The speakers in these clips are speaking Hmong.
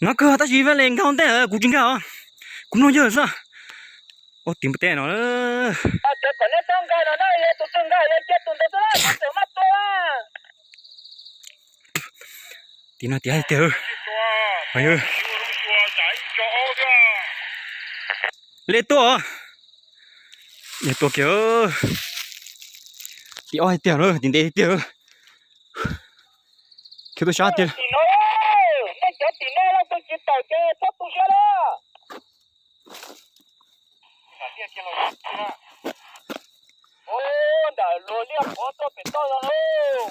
Nov kawg tab sis vaj le nkag ua ntej kuv tsis nkag os. Kuv mloog yawg xwb. Ua tim npua teb no. Tim no tiav tiag. Le tuaj. Le tuaj kiag. Tim ob tiag na, tim ntev tiag. Khiav tuaj sab tiag. Ntawm luag liaj qhuav tuaj pem toj no lauj.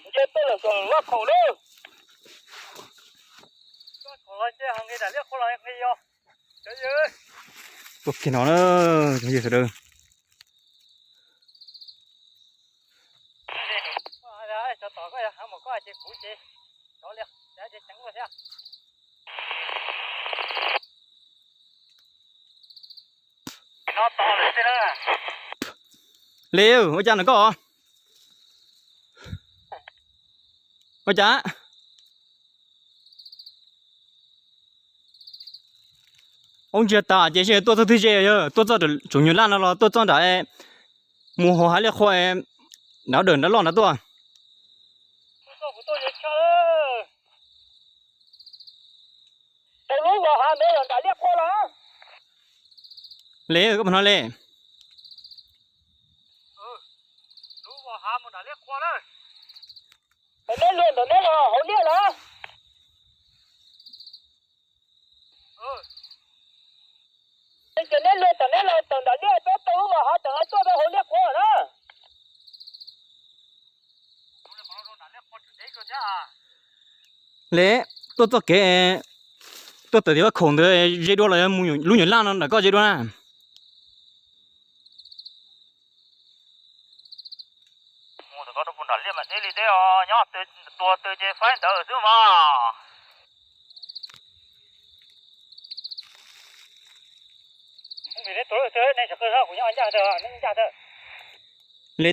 Nce tuaj lawm saum vaj khaum lauj. Tuaj kiag no na, cov yawg sawv daws. Le, ua cas na koj? Ua cas? Ub, ntsia tas ces tuaj txog twg ze, yog tuaj txog tsoom nyuag laj no los tuaj txog nram mus hauv hav liaj qhua, nrad dawm nrad loj nrad tuaj. Le, koj puas hnov le? Neb luag ntawm neb los hauv liaj los? Ces neb luag tom neb los tawm nram liaj peb tau lub los hav tawm tuaj rau hauv liaj qhuav na. Le, tuaj txoj kev, tuaj tawm tim vaj khaum ntawd ze dua los yog mus lub nyuam laj no nram koj ze dua na? Mus tom koj rau puag nram liaj mas deb li deb os, nyob tuag twg ces faib ntawd xwb mas. Le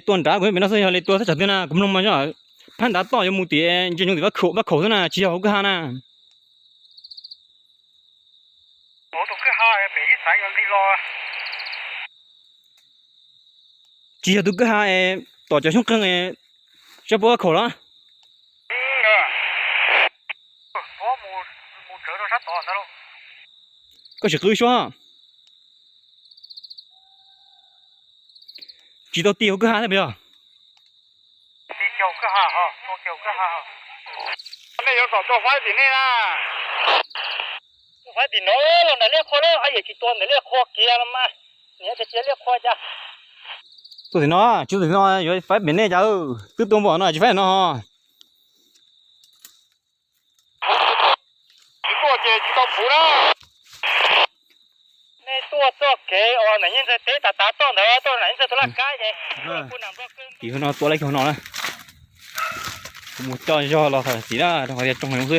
tuaj nrad kuv pem no xwb, yog le tuaj thaj tsam twg na kuv mloog mas phab nrad toj yuav mus tim ntsia nyoog tim vaj khaum xwb na, tsis yog hauv kwj ha na. Tsis yog tus kwj ha es tom cov xyoob qeeg sab puab vaj khaum los? Koj sim qw suab. Tsis tau ti hauv kwj ha thiab puas yog? Nej yuav kom tuaj faib tim nej na. Tuaj faib tim no los nram liaj qhua na, ab yam tsis tua nram liaj qhua kiag los mas, niam tias tsis liaj qhua cas. Tuaj tim no, tsis tim no yuav faib pem nej cas, twb tuaj npaum no tsis faib no. Tsis tuaj ces tsis tau puv na. Nej tuaj txoj kev uas Nam Yeej Ntxawg teb tas tav toj ntawd tuaj Nam Yeej Ntxawg tus laj kab ces. Tim hauv no tua laj kiag hauv no na. Kuv mus coj zog los thaum txiv na, rau qhov tias tsoo heev xwb.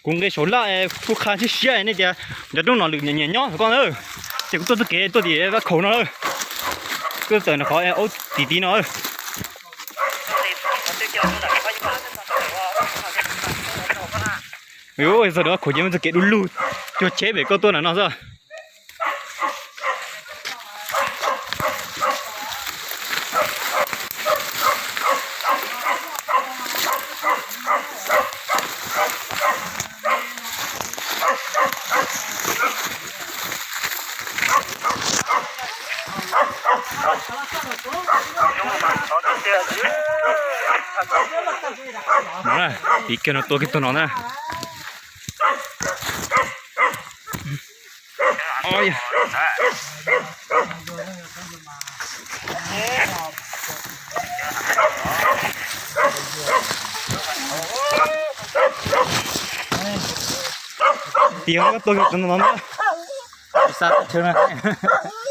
Kuv nqe saum laj kuj qha siab siab nej tias cov roob no lwm nyiam nyob thaum koj na. Ces kuv tuaj txoj kev tuaj tim vaj khaum no lawm. Tuaj txawm qhov aub tim tid no. Txog vaj khaum ces muaj txoj kev du lug, cuag tsheb pem koj tuaj nram no xwb. Tim kiag no tua kiag tug no na. Tim no tua kiag tug no na.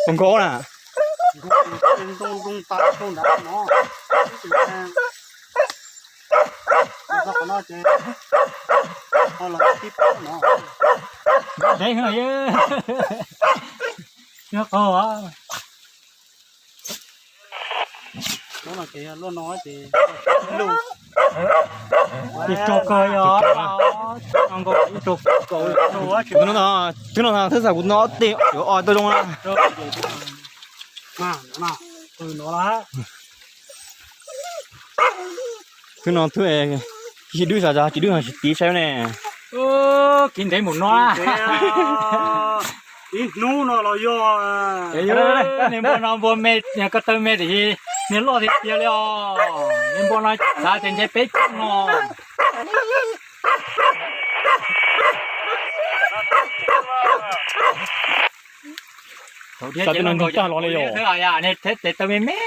Ua nkaus na. Ntev heev, yog qaug. Ib rau kaum, ib rau kaum. Twb no, twb no twb xav kuv no tej yuav o tau zoo na. Twb no twb, Tsis Dwb xav tso, Tsis Dwb no tsis tiv saib ne. Kiv ntev mus no. Ib hnub no los yog. Niag npua no npua me, ko taw me tiam sis niag loj tiag tiag li os. Niag npua no xav tias ntshe peb caug no. Thaum thiab ces no nkaus tag los li yom. Niag thiab tes taw me me,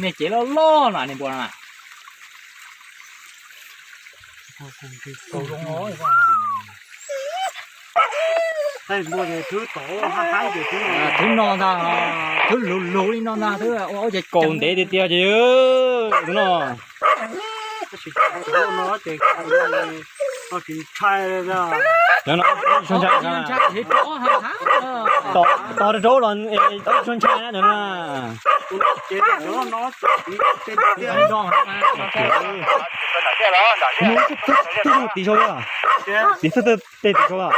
niag cev loj loj no niag npua no. Thwb no ntag, thwb luv luv li no ntag, thwb ua ces kaus ntev tiag tiag ces no. Tos rau rau los tau tso ntshai na no. Mus tib tug tim sau, tim tib tug tim sau.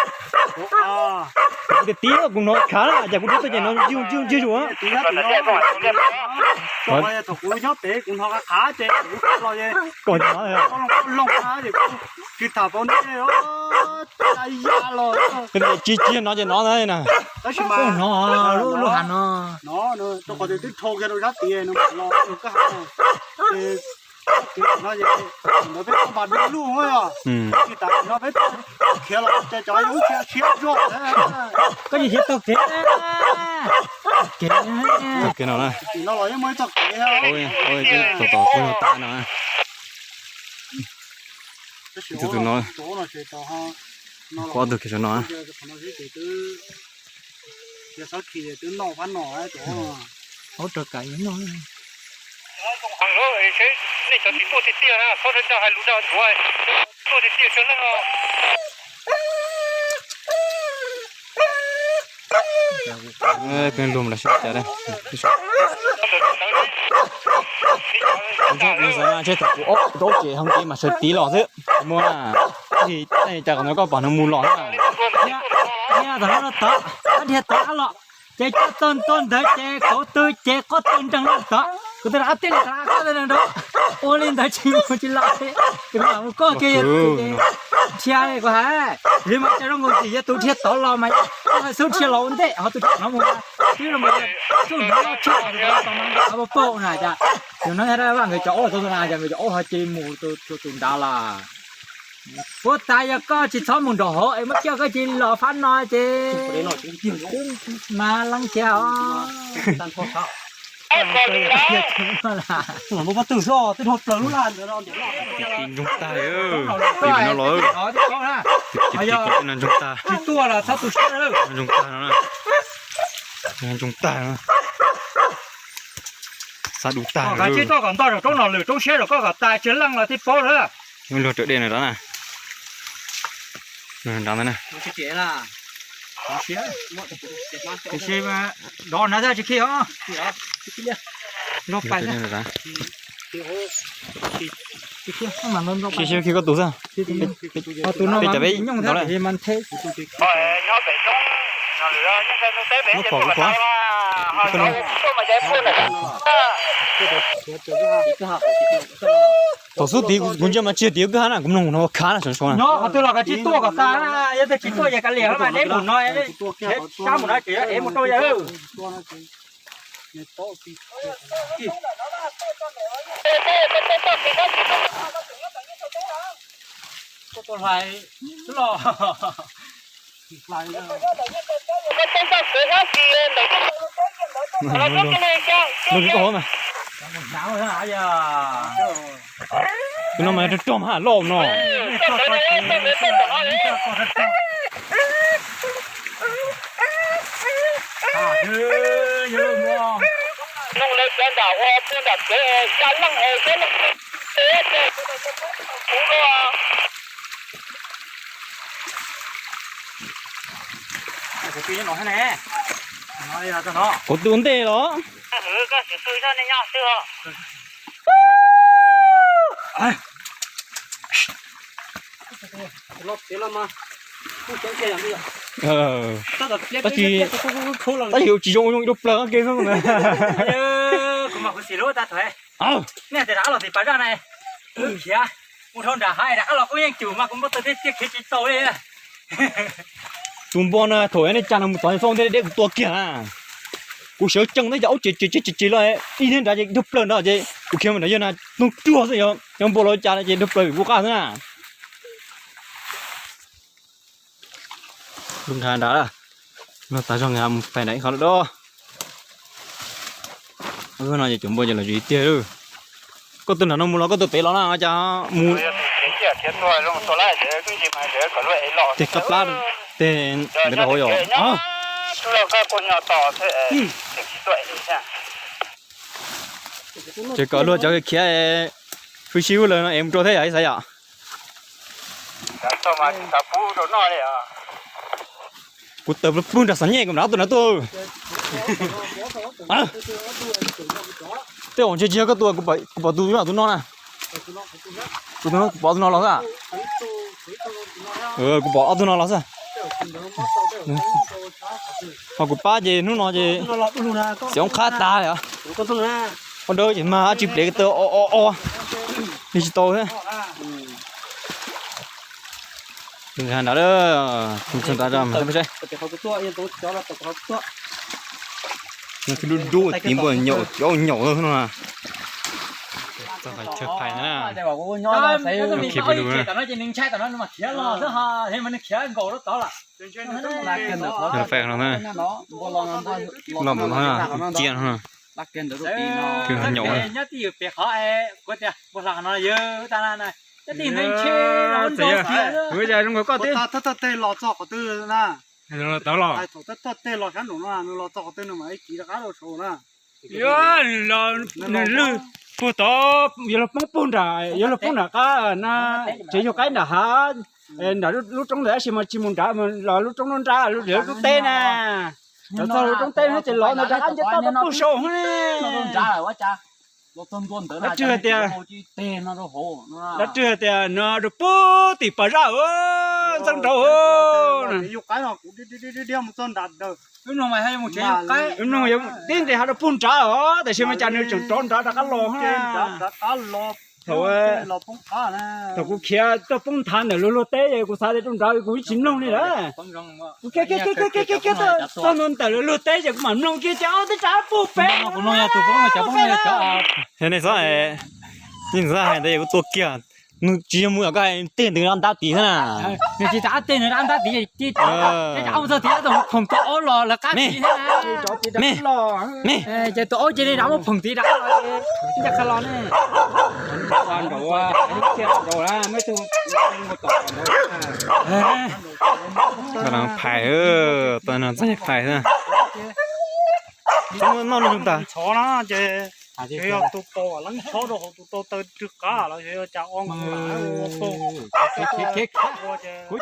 Kuv tias tib kuv hnov khav na, cas kuv rub tuaj ces no ntsig ntsig ntsig zus. Thaum kuv nyob pem kuv hnov khav khav ces kuv los es kom hnov loo es kuv tsis tham pauv nej, ya los. Tsis tsis no ces no na. Tab sis mas no lub hav no, no rau qhov tias twb dhau kiag rau sab tid no los koj hav no ces peb tuaj mas du lug os. Tsis tas no peb khiav los ces cov yeej khiav siab zog. Koj tsis khiav taug kev, kev no na. Tim no los yeej muaj ib txoj kev, tab sis tus no, tus no, ob tug kev saum no. Ua rau kam no. Nej cov tsis tuaj tiag tiag na, txhob hais lus dag ntxuav, tuaj tiag tiag tsawg leej os. Peb lug los sib cav, kuv xav na, tsheb thaum kuv ob tau ces hoo kev mas sawv tid los xwb, kuv muaj na, tab sis cas qhov no koj pom no mus los na. Dhia tod, dhia tod los, ces coj txog ntua ntawd ces kauv tw ces qoj tw nreeg li tod, kuv twb rov qab tij li rov qab txog ntawd, ua li ntawd tsis mus tsis los li. Tus no mus koj kiag, dhia li kuv hais, li mas cas zoo nkaus tim yog tus dhia tod los mas, hais xub dhia los ua ntej ho tus dhia no mus, twb zoo nkaus xub hnov tshaj tus no tod no nkaus paug na cas. Yog no yog dab vaj nkawd cov aub tau na, ces nkawd cov aub ho cia li mus tus nrad lawm. Puag ta yog koj tsis txhob mus nraum hauv es muab coj koj cia li los fab no ces mas leej kiag os. Tus no pob tw xwb, twb dhau plaws lub laj ntawd no. Tis ntsoog tag, tis no los, tis no ntsoog tag. Tsis tuaj los txhob tu siab, ntsoog tag no, ntsoog tag no. Xav dub tag. Koj tsij tuaj kom ntog rau roob no lwm roob siab rau koj kom tas tsis leej los thiaj paub na. Luag raws dej no rov na. Nrad ntawd na. Dov na tsis khi os. Sib sib khi koj tus xwb. Tus no peb cav peb nyooj ntawd mas ntheb. Muab phom kuv phom. Thaum xub tid kuv ntsia mas tsis yog tid kwj ha na, kuv mloog no khav na sawv sawv na. Nyob qhov twg los kav tsij tuaj kom tas, yog tias tsis tuaj ces kav liam mas neb mus no, sab mus no ces ev mus rau yawg. Hlais xwb los. Lub koj hov mas. Tus no mas rog rog mas loj no. Kuv tus ntej los. Koj sim pw zog nej nyob twg os. Tab sis, tab sis tsis zoo zoo ib lub plawg ke xwb na. Kuv mas kuv xis lub tas thaum nej tias rov qab los tim pas zaj na, khiav mus dhau nram hav rov qab los kuj yeej cum mas kuv npau taws tiag tiag khiav tsis tau li. Tus npua no thaum nej tsa no mus tod xauj ntej deb kuv tua kiag na. Kuv sawv tsees ntawd yog ub tsev tsev tsev tsev los ib niag nrad ces dhau plaws nrad ces kuv khiav mus nrad yog na, ntoo ruag xwb, yog npua los cas ces dhau plaws vim kuv qaj xwb na. Lub nqha nrad, no tas zog nqha mus pais nrad ib qho lawm. No ces cov npua ces los zis tiag. Koj tus nram no mus los koj tus pem los na cas mus. Tes kab plab tes ntawd rau hauv yom. Ces kom luag cov khiav hwj sib hwj lawm no es mus rau thiab yom, ib xav yom. Kuv tawm pug nram xam nyej kom nrad tus nrad tuaj. Tej zaum ntshe tsis yog koj tus, kuv pom tus, tus no na. Kuv pom tus no los xwb. Kuv pom ob tug no los xwb. Ho kuv pab ces hnub no ces xiv oob qhab tas li os. Ua dawb ces mag dab tsi plev tau o o o li tsis tau thiab. Nrad, dub dub tiv npua nyaum cov nyaum no. Los mas no cia no. Nyob twj ywm pem qhov kuv tias npua hlau no yog tab na, nyob twj ywm zoo nkaus koj twb. Thawj thawj teg los txog qhov twg na? Thawj thawj teg los sab nraum no, nws los txog qhov twg nws mam li kiv rov qab rau saud na. Nws lwj puag tod, yuav luag poob puag nram, yuav luag poob nram qab na, tsev yug qaib nram hav, nram lub roob ntawd tab sis mas tsis mus nrad, los lub roob nruab nrab, lub teb na. Los txog lub roob teb no ces los ntawd rov qab nce toj rau puag saud ne. Dab tsi hais tias, dab tsi hais tias no rau puag tim pas zaj ntxeev nraud. Lub no yuav tib ntes hav rau puag nrad os, tiam sis mas cas nws tseem rov nrad rov qab los. Thaum kuv khiav tuaj poob nthav ntawm luag luag teb es kuv xav tias rau nrad kuv tsis mloog li lawm. Kuv khiav khiav khiav khiav khiav tuaj txog ntawm luag luag teb ces kuv mam mloog kiag ces ob teb rov puag pem. Yog nej xav, nej xav hais ntawd kuv tua kiag. Nws tsis yog mus yog koj hais tej ntawd rov ntab tid xwb na. Nws tsis rov tej nws rov ntab tid, rov mus txog tid tus khoom tus aub los lawv qab tid thiab na. Me, me, ces tus aub cia li rov muab phoom tid rov los, ncaj qha los ne. Phais, tau no txog phais xwb. Noj no ntag. Txhov no ces yog tus pom leeb txhob rau hauv tus tau taw rwg qab los yog cas o nkaus ua phoom. Kuv